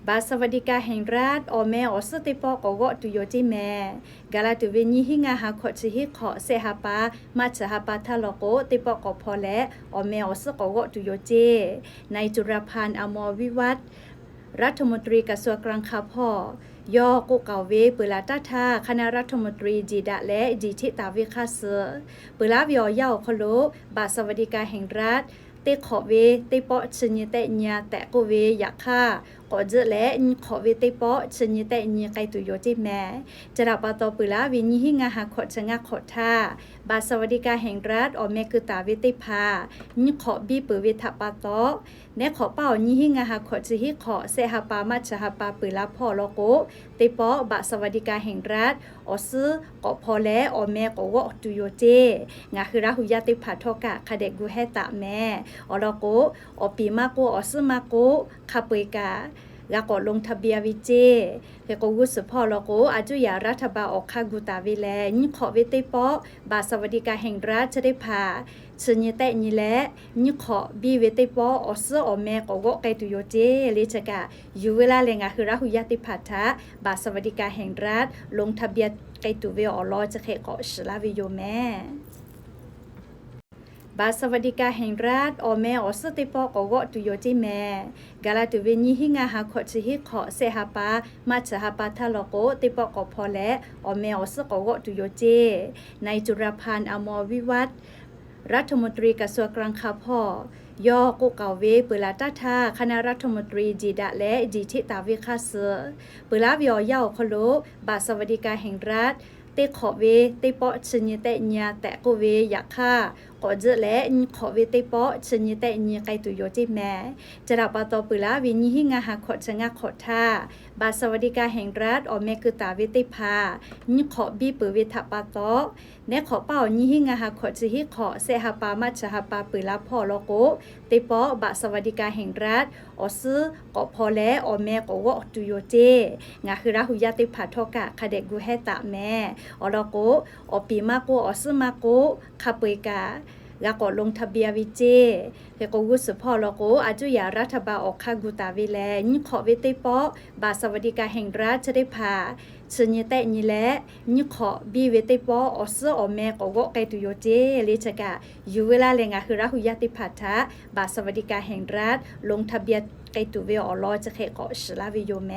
บัตรสวัสดิการแห่งรัฐ awˬ meh awˬ suhˉ teˇ pawˆ k'awꞈ g'awˆ tuˬ yoˬ ceˇ mehˍ. Gaˬ la tuˬ ve nyiˇ hinˉ ngaˇ ha hkawꞈ chi hiˉ hk'awꞈ sehˆ ha pa maˇ chi ha pa htaˇ law k'o, teˇ pawˆ k'awꞈ hpaw leh, awˬ meh awˬ suhˉ k'awꞈ g'awˆ tuˬ yoˬ ceˇ. นายจุลพันธ์ อมรวิวัฒน์ รัฐมนตรีกระทรวงการคลัง hk'a hpawˇ yawˇ k'oˆ k'aoˍ ve, peuˬ laˬ taˇ htaˇ คณะรัฐมนตรี jeˬ daꞈ leh jeˬ hteˆ taˍ ve hk'aˇ suh, peuˬ laˉ ve awˬ yanˇ awˬ hk'aw lo บัตรสวัสดิการแห่งรัฐ teˇ hk'awꞈ ve teˇ pawˆ chi nyi tehˆ nyi-a tehꞈ k'oˆ ve yaꞈ hk'aˇ, k'awꞈ tzuhˆ leh nyi hk'awꞈ ve teˇ pawˆ chi nyi tehˆ nyi k'ai tuˬ yoˬ ceˇ mehˍ. Chi htaꞈ pa taw, peuˬ laˉ ve nyiˇ hinˉ ngaˇ ha hkawꞈ chi ngaˇ hk'awꞈ htaˇ, บัตรสวัสดิการแห่งรัฐ awˬ meh keu taˍ ve teˇ hpaˍ nyi hk'awꞈ biˇ peuˬ ve htaꞈ pa taw, neˉ hk'awꞈ paˇ awˬ nyiˇ hinˉ ngaˇ ha hkawꞈ chi hiˉ hk'awꞈ sehˆ ha pa maˇ chi ha pa peuˬ la hpawˇ law k'o, teˇ pawˆ บัตรสวัสดิการแห่งรัฐ awˬ suhˉ k'awꞈ hpaw leh awˬ meh k'awꞈ g'awˆ tuˬ yoˬ ceˇ. Ngaˬ hui Laˇ hu yaˇ teˇ hpaˍ htawˇ kaꞈ hk'a dehꞈ gu hehˉ taˍ mehˍ. Awˬ lawn k'o, awˬ piˍ maˇ k'oˆ, awˬ suhˉ maˇ k'oˆ, hk'a peu-eˬ kaꞈ g'a k'awꞈ ลงทะเบียน ve ceˇ. Hk'e k'o, g'uˇ suhˍ hpawˇ law k'o, a cuˇ yaꞈ รัฐบาล awˬ hk'aˇ gu taˍ ve lehˬ, nyi hk'awꞈ ve teˇ pawˆ บัตรสวัสดิการแห่งรัฐ chi teˇ hpaˍ chi nyi tehˆ nyi leh, nyi hk'awꞈ biˇ ve teˇ pawˆ awˬ suhˉ awˬ meh k'awꞈ g'awˆ k'ai tuˬ yoˬ ceˇ. Le chi kaꞈ yuˬ ve laˇ leh, ngaˬ hui Laˇ hu yaˇ teˇ hpaˍ htaꞈ บัตรสวัสดิการแห่งรัฐ ลงทะเบียน k'ai tuˬ ve awˬ lawn chi hk'e k'awꞈ shiˍ laˇ ve yoˬ mehˍ. บัตรสวัสดิการแห่งรัฐ awˬ meh awˬ suhˉ teˇ pawˆ k'awꞈ g'awˆ tuˬ yoˬ ceˇ mehˍ. Gaˬ la tuˬ ve nyiˇ hinˉ ngaˇ ha hkawꞈ chi hiˉ hk'awꞈ sehˆ ha pa maˇ chi ha pa htaˇ law k'o, teˇ pawˆ k'awꞈ hpaw leh awˬ meh awˬ suhˉ k'awꞈ g'awˆ tuˬ yoˬ ceˇ. นายจุลพันธ์ อมรวิวัฒน์ รัฐมนตรีกระทรวงการคลัง hk'a hpawˇ yawˇ k'oˆ k'aoˍ ve, peuˬ laˬ taˇ htaˇ คณะรัฐมนตรี jeˬ daꞈ leh jeˬ hteˆ taˍ ve hk'aˇ suh, peuˬ laˉ ve awˬ yanˇ awˬ hk'aw lo บัตรสวัสดิการแห่งรัฐ teˇ hk'awꞈ ve teˇ pawˆ chi nyi tehˆ nyi-a tehꞈ k'oˆ ve yaꞈ hk'aˇ, k'awꞈ tzuhˆ leh nyi hk'awꞈ ve teˇ pawˆ chi nyi tehˆ nyi k'ai tuˬ yoˬ ceˇ mehˍ. Chi htaꞈ pa taw, peuˬ laˉ ve nyiˇ hinˉ ngaˇ ha hkawꞈ chi ngaˇ hk'awꞈ htaˇ, บัตรสวัสดิการแห่งรัฐ awˬ meh keu taˍ ve teˇ hpaˍ nyi hk'awꞈ biˇ peuˬ ve htaꞈ pa taw, neˉ hk'awꞈ paˇ awˬ nyiˇ hinˉ ngaˇ ha hkawꞈ chi hiˉ hk'awꞈ sehˆ ha pa maˇ chi ha pa peuˬ la hpawˇ law k'o, teˇ pawˆ บัตรสวัสดิการแห่งรัฐ awˬ suhˉ k'awꞈ hpaw leh awˬ meh k'awꞈ g'awˆ tuˬ yoˬ ceˇ. Ngaˬ hui Laˇ hu yaˇ teˇ hpaˍ htawˇ kaꞈ hk'a dehꞈ gu hehˉ taˍ mehˍ. Awˬ lawn k'o, awˬ piˍ maˇ k'oˆ, awˬ suhˉ maˇ k'oˆ, hk'a peu-eˬ kaꞈ g'a k'awꞈ ลงทะเบียน ve ceˇ. Hk'e k'o, g'uˇ suhˍ hpawˇ law k'o, a cuˇ yaꞈ รัฐบาล awˬ hk'aˇ gu taˍ ve lehˬ, nyi hk'awꞈ ve teˇ pawˆ บัตรสวัสดิการแห่งรัฐ chi teˇ hpaˍ chi nyi tehˆ nyi leh, nyi hk'awꞈ biˇ ve teˇ pawˆ awˬ suhˉ awˬ meh k'awꞈ g'awˆ k'ai tuˬ yoˬ ceˇ. Le chi kaꞈ yuˬ ve laˇ leh, ngaˬ hui Laˇ hu yaˇ teˇ hpaˍ htaꞈ บัตรสวัสดิการแห่งรัฐ ลงทะเบียน k'ai tuˬ ve awˬ lawn chi hk'e k'awꞈ shiˍ laˇ ve yoˬ mehˍ.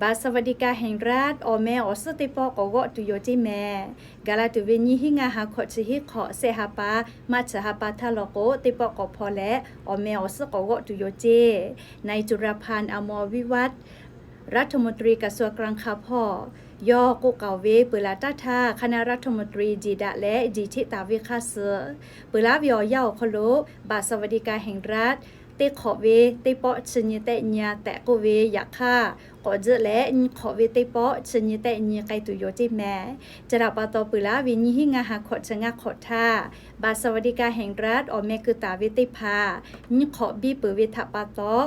บัตรสวัสดิการแห่งรัฐ awˬ meh awˬ suhˉ teˇ pawˆ k'awꞈ g'awˆ tuˬ yoˬ ceˇ mehˍ. Gaˬ la tuˬ ve nyiˇ hinˉ ngaˇ ha hkawꞈ chi hiˉ hk'awꞈ sehˆ ha pa maˇ chi ha pa htaˇ law k'o, teˇ pawˆ k'awꞈ hpaw leh awˬ meh awˬ suhˉ k'awꞈ g'awˆ tuˬ yoˬ ceˇ. นายจุลพันธ์ อมรวิวัฒน์ รัฐมนตรีกระทรวงการคลัง hk'a hpawˇ yawˇ k'oˆ k'aoˍ ve, peuˬ laˬ taˇ htaˇ คณะรัฐมนตรี jeˬ daꞈ leh jeˬ hteˆ taˍ ve hk'aˇ suh, peuˬ laˉ ve awˬ yanˇ awˬ hk'aw lo บัตรสวัสดิการแห่งรัฐ teˇ hk'awꞈ ve teˇ pawˆ chi nyi tehˆ nyi-a tehꞈ k'oˆ ve yaꞈ hk'aˇ, k'awꞈ tzuhˆ leh nyi hk'awꞈ ve teˇ pawˆ chi nyi tehˆ nyi k'ai tuˬ yoˬ ceˇ mehˍ. Chi htaꞈ pa taw, peuˬ laˉ ve nyiˇ hinˉ ngaˇ ha hkawꞈ chi ngaˇ hk'awꞈ htaˇ, บัตรสวัสดิการแห่งรัฐ awˬ meh keu taˍ ve teˇ hpaˍ nyi hk'awꞈ biˇ peuˬ ve htaꞈ pa taw,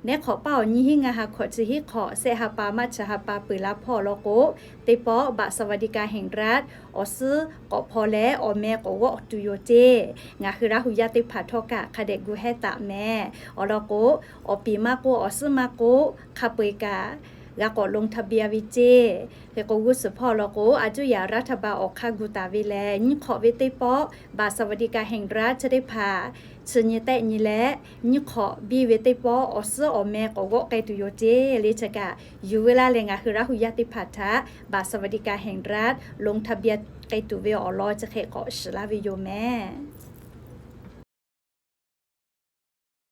neˉ hk'awꞈ paˇ awˬ nyiˇ hinˉ ngaˇ ha hkawꞈ chi hiˉ hk'awꞈ sehˆ ha pa maˇ chi ha pa peuˬ la hpawˇ law k'o, teˇ pawˆ บัตรสวัสดิการแห่งรัฐ awˬ suhˉ k'awꞈ hpaw leh awˬ meh k'awꞈ g'awˆ tuˬ yoˬ ceˇ. Ngaˬ hui Laˇ hu yaˇ teˇ hpaˍ htawˇ kaꞈ hk'a dehꞈ gu hehˉ taˍ mehˍ. Awˬ lawn k'o, awˬ piˍ maˇ k'oˆ, awˬ suhˉ maˇ k'oˆ, hk'a peu-eˬ kaꞈ g'a k'awꞈ ลงทะเบียน ve ceˇ. Hk'e k'o, g'uˇ suhˍ hpawˇ law k'o, a cuˇ yaꞈ รัฐบาล awˬ hk'aˇ gu taˍ ve lehˬ, nyi hk'awꞈ ve teˇ pawˆ บัตรสวัสดิการแห่งรัฐ chi teˇ hpaˍ chi nyi tehˆ nyi leh, nyi hk'awꞈ biˇ ve teˇ pawˆ awˬ suhˉ awˬ meh k'awꞈ g'awˆ k'ai tuˬ yoˬ ceˇ. Le chi kaꞈ yuˬ ve laˇ leh, ngaˬ hui Laˇ hu yaˇ teˇ hpaˍ htaꞈ บัตรสวัสดิการแห่งรัฐ ลงทะเบียน k'ai tuˬ ve awˬ lawn chi hk'e k'awꞈ shiˍ laˇ ve yoˬ mehˍ.